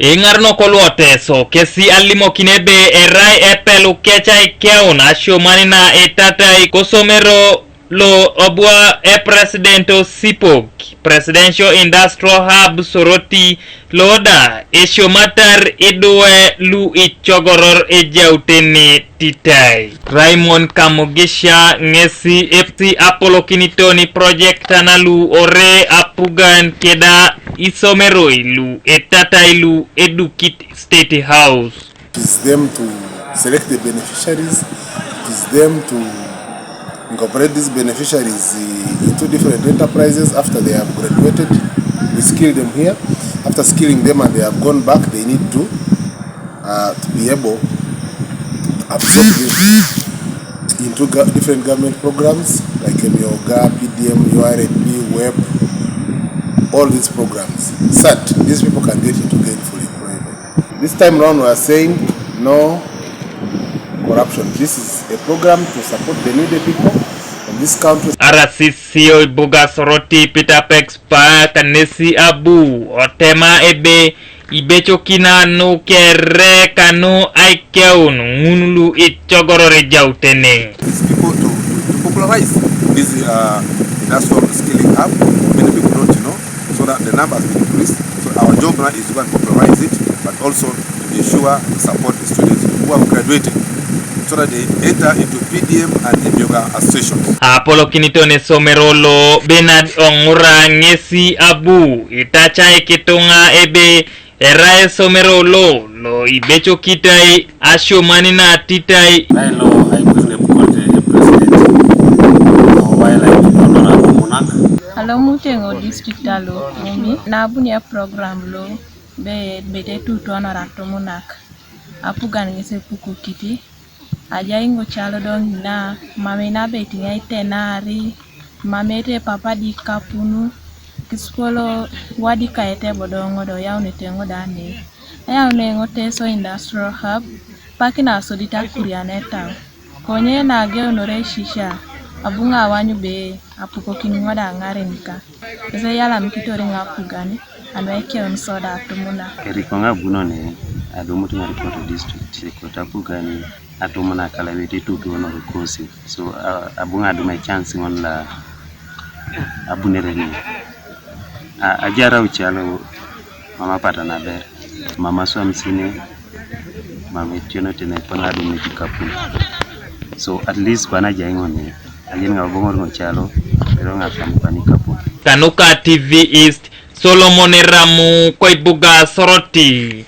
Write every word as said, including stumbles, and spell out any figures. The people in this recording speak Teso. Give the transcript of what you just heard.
Iŋar nokoluoteso kesi alimokine be erai epelu kecai keun asioman na etatai kosomero lo obua epresident osipok Presidential Industrial Hub Soroti loda esiomatar idue lu icogoror ejautene titai. Raymond Kamugisha ŋesi epti apolokinitoni projekta nalu ore apugan keda isomeroi lu etatai lu edukit State House. It is them to select the beneficiaries. It is them to incorporate these beneficiaries uh, into different enterprises after they have graduated. We skill them here. After skilling them and they have gone back, they need to uh, to be able to absorb them into go- different government programs like M O G A, P D M, U R P, web, all these programs. Such these people can get into gainful employment. This time around, we are saying no corruption. This is a program to support the needy people of this country. R C C oibuga Soroti Peter Pex pa kanesi abu otema ebe ibecokina nu kere kanu aikeun ŋun lu icogoror ejautene. These people to, to, to popularize this uh, industrial skilling hub. Many people don't know, so that the numbers will increase. So our job now is to go and popularize it, but also to ensure we support the students who have graduated so that they enter into P D M and M O G A associations. Apolokiniton esomero lo Bernard Oŋura ŋesi abu itaca ekituŋa ebe erai esomero lo lo ibecokitai asioman na titai. Nailo aikus nepukote epresident o wildlife honorable Munak. Alomute ŋo district alo Kumi nabuni eprogram lo be bete tutuonor atumunak apugan ŋes epukokiti. Ajai ŋo calo do ŋina, mama inabet ŋa itenari, mama ete papa di kapunu, kisukolo wadi kaete bodo ŋo do yaunete ŋo da ne. Ayaune ŋo Teso Industrial Hub, paki na sodit akurian etau. Konye na ageunore eshisha, abu ŋa awanyu be apukokin ŋo da ŋaren ka. Ese yalamikitor ŋa apugan, anu ekeun soda atumuna. Eriko ŋa abuno ne, adumut ŋa rikoto district, rikoto apugan, atumuna kalawete tutuonor kosi. So, a- abu ŋa adum echance ŋon la abunere ne. A- ajarau calo mama pata naber, mama swam sine, mama etiono tene kona adum ekikapun. So, at least kwana jai ŋone, ajen ŋa boboŋor ŋo calo, pero ŋa kam kwani kapun. Kanuka T V East, Solomon Eramu, koibuga Soroti.